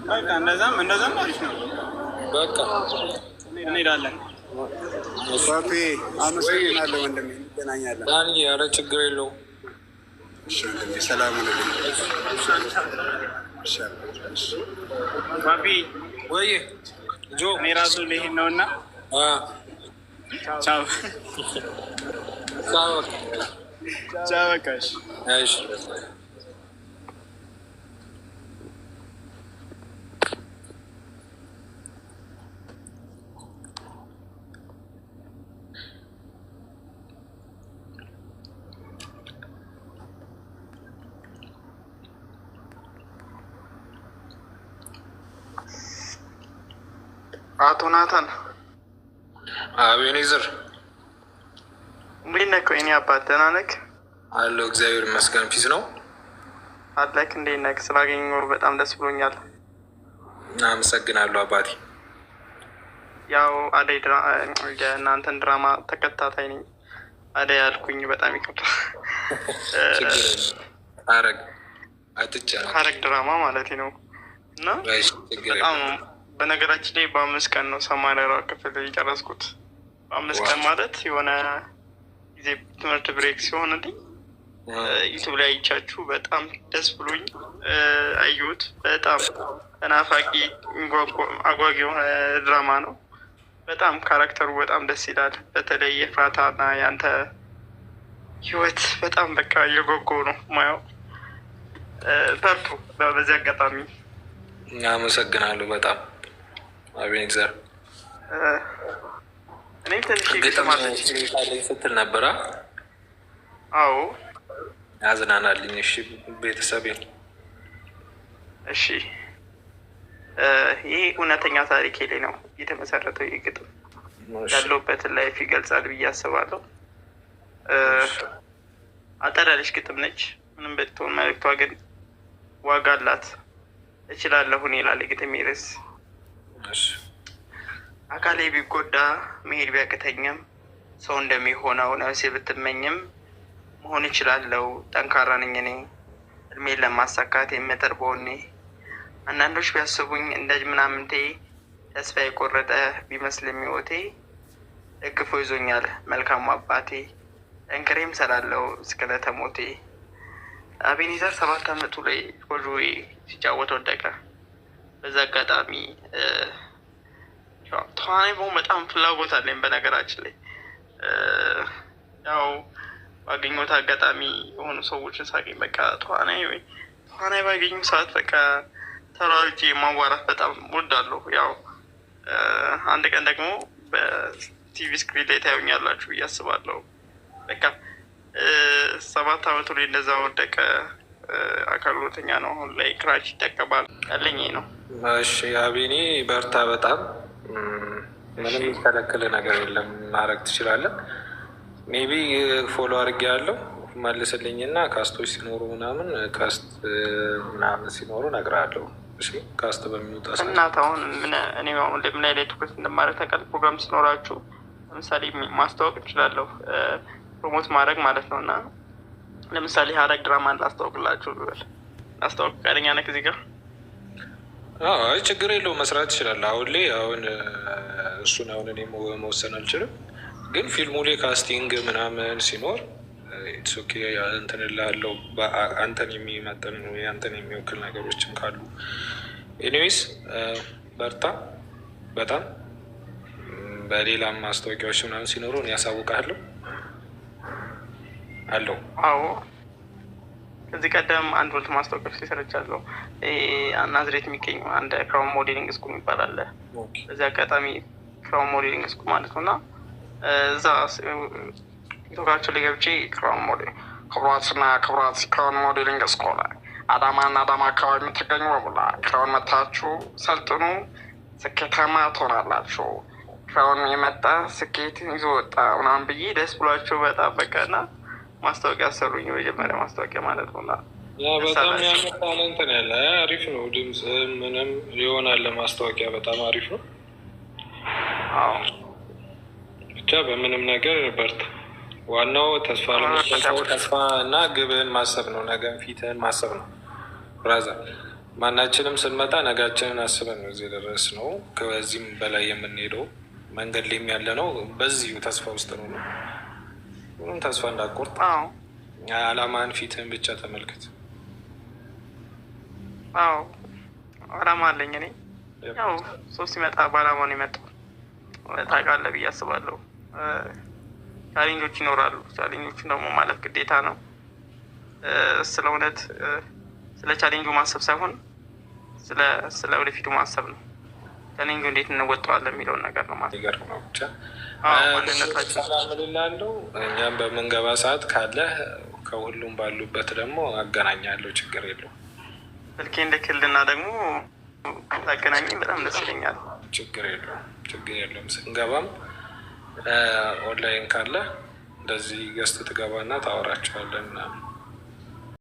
በቃ እንደዛም እንደዛም አሪፍ ነው። በቃ እንሄዳለን። ፓፒ አመሰግናለሁ ወንድሜ፣ እንገናኛለን። ዳኒ፣ ኧረ ችግር የለውም። እሺ ወንድሜ፣ ሰላም ሁንልኝ። እሺ፣ እሺ። ባቢ ወይ ጆ። እኔ ራሱ ልሄድ ነው እና ቻው። ቻው። ቻው። በቃ እሺ። እሺ። አቶ ናታን። አቤኔዘር። እንዴት ነህ? የእኔ አባት ደህና ነህ? አለሁ፣ እግዚአብሔር ይመስገን። Peace ነው። አለክ፣ እንዴት ነህ? ስላገኘሁ በጣም ደስ ብሎኛል። አመሰግናለሁ አባቴ። ያው አደይ የእናንተን ድራማ ተከታታይ ነኝ። አደይ ያልኩኝ በጣም ይቅርታ። ችግር የለም። ሐረግ፣ አትጨነቅ። ሐረግ ድራማ ማለት ነው እና እሺ፣ ችግር በጣም የለም። በነገራችን ላይ በ5 ቀን ነው 84 ክፍል የጨረስኩት። በ5 ቀን ማለት የሆነ ጊዜ ትምህርት break ሲሆንልኝ YouTube ላይ አይቻችሁ በጣም ደስ ብሎኝ አየሁት። በጣም ተናፋቂ አጓጊ የሆነ ድራማ ነው። በጣም character ኡ በጣም ደስ ይላል። በተለይ የፍራታና የአንተ ህይወት በጣም በቃ እየጓጓሁ ነው ማየው። በርቱ። በዚህ አጋጣሚ አመሰግናለሁ በጣም አቤኔዘር። እኔም ትንሽ ግጥም ግጥም አለች። አለኝ ስትል ነበራ። አዎ። አዝናናልኝ። እሺ ቤተሰቤ። እሺ፣ ይህ እውነተኛ ታሪኬ ላይ ነው የተመሰረተው። ይህ ግጥም ያለሁበትን life ይገልጻል ብዬ አስባለሁ። አጠር ያለች ግጥም ነች። ምንም ብትሆን መልዕክቷ ግን ዋጋ አላት። እችላለሁን ይላል የግጥሜ ርዕስ። አካሌ ቢጎዳ መሄድ ቢያቅተኝም ሰው እንደሚሆነው ነፍሴ ብትመኝም መሆን እችላለሁ፣ ጠንካራ ነኝ እኔ፣ እድሜን ለማሳካት የምጥር በወኔ። አንዳንዶች ቢያስቡኝ እንደ ምናምንቴ ተስፋ የቆረጠ ቢመስልም ሕይወቴ ደግፎ ይዞኛል መልካሙ አባቴ፣ ጠንክሬም እሰራለሁ እስከ ዕለተ ሞቴ። አቤኔዘር 7 ዓመቱ ላይ ጎጆ ሲጫወት ወደቀ። በዛ አጋጣሚ ተዋናይ መሆን በጣም ፍላጎት አለኝ። በነገራችን ላይ ያው ባገኘሁት አጋጣሚ የሆኑ ሰዎችን ሳገኝ በቃ ተዋናይ ወይ ተዋናይ ባገኙ ሰዓት በቃ ተሯሩጬ ማዋራት በጣም እወዳለሁ። ያው አንድ ቀን ደግሞ በ TV screen ላይ ታዩኛላችሁ ብዬ አስባለሁ። በቃ 7 ዓመቱ ላይ እንደዛ ወደቀ። አካል ጉዳተኛ ነው። አሁን ላይ crutch ይጠቀማል። ያለኝ ይሄ ነው። እሺ አቤኔ፣ በርታ። በጣም ምንም የሚከለክል ነገር የለም፣ ማድረግ ትችላለህ። Maybe follow አድርጌ ያለው መልስልኝ እና cast ኦች ሲኖሩ ምናምን cast ምናምን ሲኖሩ እነግርሃለሁ። እሺ፣ cast በሚወጣ ሰዓት። እናት አሁን ምን እኔ አሁን ምን ላይ ትኩረት እንደማድረግ ታውቃለህ? ፕሮግራም ሲኖራችሁ ለምሳሌ ማስተዋወቅ እችላለሁ፣ promote ማድረግ ማለት ነው። እና ለምሳሌ ሀረግ ድራማን ላስተዋውቅላችሁ ብበል ላስተዋውቅ ፈቃደኛ ነህ እዚህ ጋር? አይ ችግር የለውም፣ መስራት ትችላለህ። አሁን ላይ አሁን እሱን አሁን እኔ መወሰን አልችልም፣ ግን ፊልሙ ላይ casting ምናምን ሲኖር it's okay፣ እንትን እልሃለሁ። አንተን የሚመጥን አንተን የሚወክል ነገሮችም ካሉ። Anyways በርታ በጣም። በሌላም ማስታወቂያዎች ምናምን ሲኖሩ እኔ ያሳውቅሃለሁ አለው። አዎ፣ ከዚህ ቀደም አንድ ሁለት ማስታወቂያዎች ሰርቻለሁ። ናዝሬት የሚገኘው አንድ Crown Modeling School የሚባል አለ። በዚህ አጋጣሚ Crown Modeling School ማለት ነው እና እዛ ቲክቶካቸው ላይ ገብቼ Crown Model ክቡራትና ክቡራት፣ Crown Modeling School አዳማና አዳማ አካባቢ የምትገኙ በሙላ Crown መታችሁ ሰልጥኑ፣ ስኬታማ ትሆናላችሁ። Crown የመጣ ስኬት ይዞ ወጣ ምናምን ብዬ ደስ ብሏቸው በጣም በቃ እና ማስታወቂያ ሰሩኝ። የመጀመሪያ ማስታወቂያ ማለት ነው እና በጣም የሚያምር talent ነው ያለ። አሪፍ ነው። ድምፅ ምንም ይሆናል ለማስታወቂያ በጣም አሪፍ ነው። ብቻ በምንም ነገር በርታ። ዋናው ተስፋ ለመስጠት ተስፋ እና ግብህን ማሰብ ነው። ነገን ፊትህን ማሰብ ነው brother። ማናችንም ስንመጣ ነጋችንን አስበን ነው እዚህ የደረስነው። ከዚህም በላይ የምንሄደው መንገድ ላይም ያለ ነው በዚሁ ተስፋ ውስጥ ነው። ምንም ተስፋ እንዳትቆርጥ፣ አላማህን ፊትህን ብቻ ተመልከት። አዎ፣ አላማ አለኝ እኔ። ያው ሰው ሲመጣ በአላማ ነው የመጣው፣ ታውቃለህ ብዬ አስባለሁ። Challenge ኦች ይኖራሉ። Challenge ኦቹን ደግሞ ማለፍ ግዴታ ነው። ስለ እውነት ስለ ቻሌንጁ ማሰብ ሳይሆን ስለ ወደፊቱ ማሰብ ነው። ቻሌንጁ እንዴት እንወጣዋለን የሚለውን ነገር ነው ማለት የሚገርም ነው። ብቻ ማንነታችን ሰላም እልልሃለሁ። እኛም በምንገባ ሰዓት ካለህ ከሁሉም ባሉበት ደግሞ አገናኛለሁ። ችግር የለውም። ስልኬን ልክልና ደግሞ ታገናኘኝ በጣም ደስ ይለኛል። ችግር የለውም። ችግር የለውም። ስንገባም ኦንላይን ካለ እንደዚህ guest ትገባና ታወራቸዋለን ምናምን።